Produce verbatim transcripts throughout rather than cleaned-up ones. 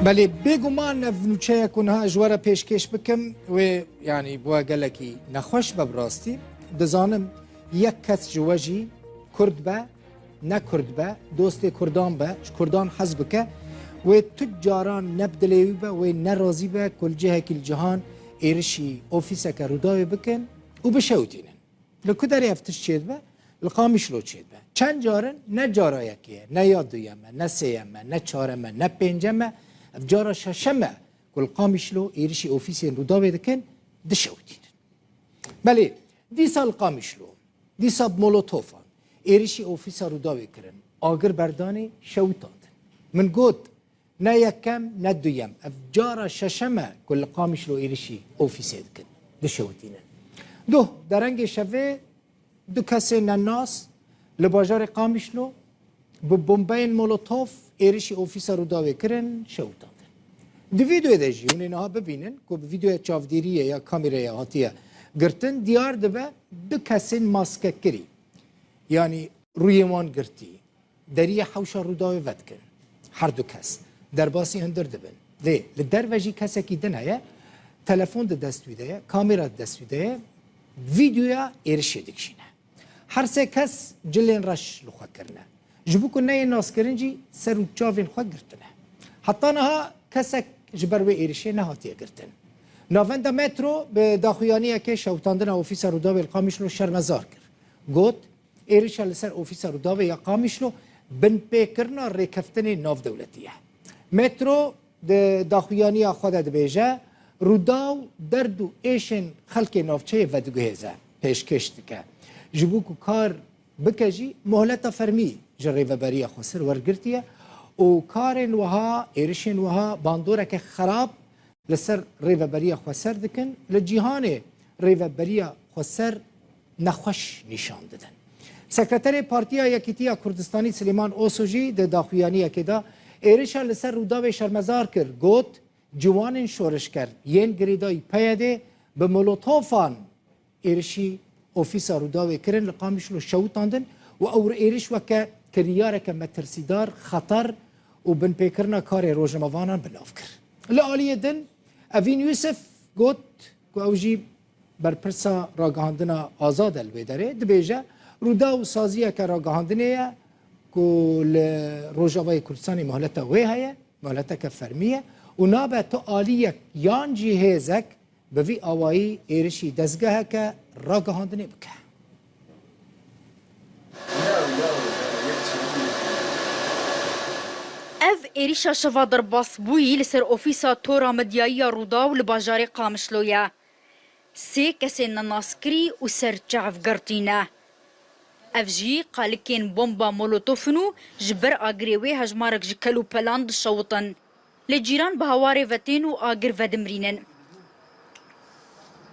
Belê, bêguman ev nûçeya ku niha ji we re pêşkêş bikim, wê, yanî, bi we gelekî nexweş be bi rastî. Dizanim yek kes ji we jî Kurd be, ne Kurd be, dostê Kurdan be, ji Kurdan hez bike, wê tu caran ne bi dilê wî be, wê ne razî be ku li cihekî li cihan êrişî ofîseke Rûdawê bikin û bişewitînin. Li ku derê ev tişt çêdibe? Li Qamişlo çêdibe. Çend car in? Ne cara yekê ye, ne ya duyem e, ne sêyem e, ne çarem e, ne pêncem e. Ev cara şeşem e ku li Qamişlo êrişî ofîsên Rûdawê dikin, dişewitînin. Belê, dîsa li Qamişlo, dîsa bi molotofan êrişî ofîsa Rûdawê kirin, agir berdanê, şewitandin. Min got, ne yekem, ne duyem. Ev cara şeşem e ku li Qamişlo êrişî ofîsê dikin, dişewitînin. Duh, derengê şevê du kesên nenas li bajarê Qamişlo bi bombeyên molotof êrişî ofîsa Rûdawê kirin, şewitandin. Di vîdeoyê de jî hûn ê niha bibînin ku bi vîdeoya çavdêriyê ya kamêraya hatiye girtin, diyar dibe du kesên maskekirî, yanî rûyê wan girtî, deriyê hewşa Rûdawê vedikin. Her du kes derbasî hundir dibin. Lê li derve jî kesekî din heye, telefon di dest wî de ye, kamera di dest wî de ye, vîdeoya êrişê dikişîne. Her sê kes cilên reş li xwe kirine. Ji bo ku neyê naskirin jî ser û çavên xwe girtine. Heta niha kesek ji ber wê êrişê nehatiye girtin. Navenda Metro bi daxuyaniyekê şewitandina ofîsa Rûdawê li Qamişlo şermezar kir. Got, êrişa li ser ofîsa Rûdawê ya Qamişlo binpêkirina rêkeftinê navdewletî ye. Metro di daxuyaniya xwe de dibêje, Rûdaw derd û êşên xelkê navçeyê vediguhêze, pêşkêş dike. Ji bo ku kar bike jî, mohleta fermî ji Rêveberiya Xweser wergirtiye û karên wiha, êrişên wiha bandoreke xerab li ser Rêveberiya Xweser dikin, li cîhanê Rêveberiya Xweser nexweş nîşan didin. Sekreterê Partiya Yekîtiya Kurdistanî Silêman Oso jî di daxuyaniyekê de êrişa li ser Rûdawê şermezar kir, got, ciwanên şoreşger yên girêdayî P Y D'ê bi molotofan êrişî ofîsa Rûdawê kirin, li Qamişlo şewitandin û ew êriş weke kiryareke metirsîdar, xeter û binpêkirina karê rojnamevanan bi nav kir. Li aliyê din Evîn Yûsif got ku ew jî berpirsa ragihandina azad e li wê derê, dibêje, Rûdaw saziyeke ragihandinê ye ku li Rojavayê Kurdistanê mohleta wê heye, mohleta ke fermî ye û nabe tu aliyek yan jî hêzek bi vî awayî êrişî dezgeheke ragihandinê bike. Ev êrişa şeva derbasbûyî li ser ofîsa Tora Medyayî ya Rûdaw li bajarê Qamişlo ye. Sê kesên nenaskirî û serçav girtî ne. Ev jî qalikên bomba molotof in û ji ber agirê wê hejmarek ji kel û pelan dişewitin. Lê cîran bi hewarê ve tên û agir vedimrînin.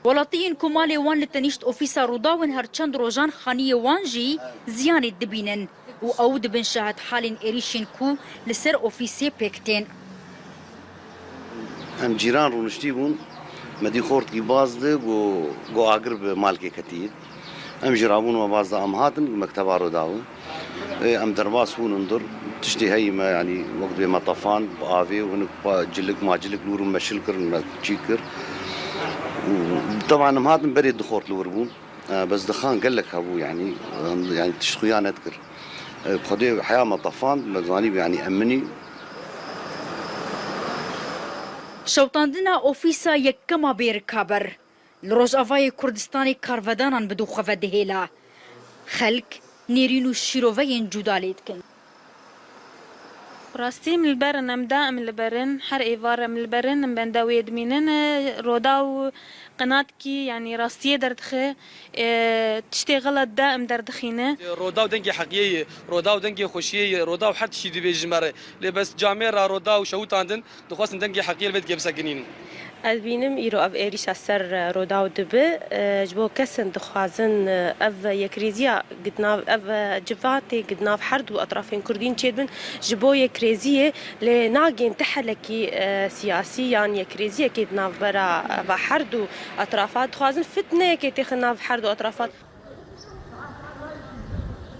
Welatiyên ku malê wan li tenîşt ofîsa Rûdaw in her çend rojan xaniyê wan jî ziyanê dibînin û ew dibin şahidhalên êrîşên ku li ser ofîsê pêk tên. Em cîran rûniştî bûn, me dî xortkî baz di, got, got agir bi malkê ketî. Em jî rabûn me baz da, em hatin, mekteba Rûdaw. Ê, em derbas bûn hundir, tiştê heyî me, yanî wek dibê me tefan, bi avê û hinek pa cilik, macilik li wir meşil kir, me çî kir. Û teban em hatin berê du xort li wir bûn. E, bes dixan gelek hebû, yanî, em, yanî tişt xuya nedikir. E, bi Xwedê heya me tefan, me zanî, yanî em min î. Şewitandina ofîsa yekema bê rikaber li Rojavayê Kurdistanê karvedanan bi dû xwe ve dihêle. Xelk nêrîn û şîroveyên cuda lê dikin. Bi rastî em li ber in, em daim li ber in, her êvar em li ber in, em benda wê dimînin. Rodaw qenatkî, yanî rastiyê derdixe, e, tiştê xelet daim derdixîne. Rodaw dengê heqiyê ye, Rodaw dengê xweşiyê ye, Rodaw her tiştî dibêje ji me re. Lê bes camêra Rodaw şewitandin, dixwestin dengê heqiyê li vê dikê bisekinînin. Ez dibînim îro ev êrîşa ser Rodaw dibe, e, ji bo kesên dixwazin, e, ev yekrêziya gidnav, ev, e, civatê gidnav her du etrafên kurdîn çêdibin, ji bo yekrêziyê, lê nagên ti helekî, e, siyasî yan yekrêziyekê di navbera eva her du etrafa dixwazin fitneyekê têxin nav her du etrafa.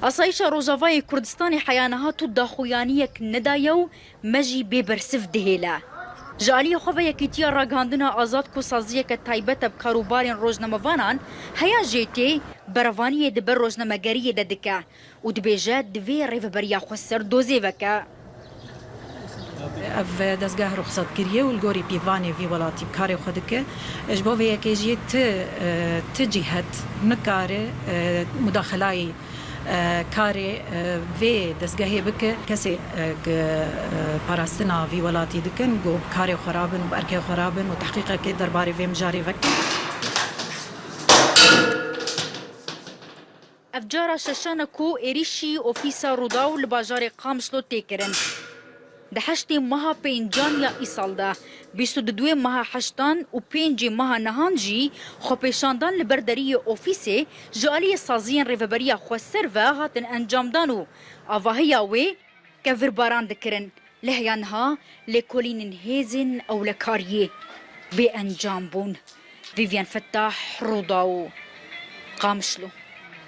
Asayîşa Rojavayê Kurdistanê heya niha tu daxuyaniyek nedaye û me jî bê bersiv dihêle. Ji aliyê xwe ve Yekîtiya Ragihandina Azad ku saziyeke taybet e bi karûbarên rojnamevanan, heya jê tê berevaniyê di ber rojnamegeriyê de dike û dibêje divê Rêveberiya Xweser dozê veke. Ev dezgeh ruxsat kiriye û li gorî pîvanê vî welatî bi karê xwe dike. Ji bo vê yekê jî ti, e, ti cîhet nikare, e, mudaxelayî, e, karê, e, vê dezgehê bike. Kesê, e, gi, e, parastina vî welatî dikin, ku bi karê xwe rabin û bi erkê xwe rabin û tehqîqekê derbarê vê mijarê vekin. Ev cara şeşan e ku êrîşî ofîsa Rûdaw li bajarê Qamişlo tê kirin. Di heştê meha pêncan ya îsal de, bîst û duduê meha heştan û pêncê meha nihan jî xwepêşandan li ber deriyê ofîsê ji aliyê saziyên Rêveberiya Xweser ve hatin encamdan û avahiya wê kevirbaran dikirin. Li heya niha lêkolînên hêzên ewlekariyê bê encam bûn. Vîvyen Fettah, Rûdaw, Qamişlo.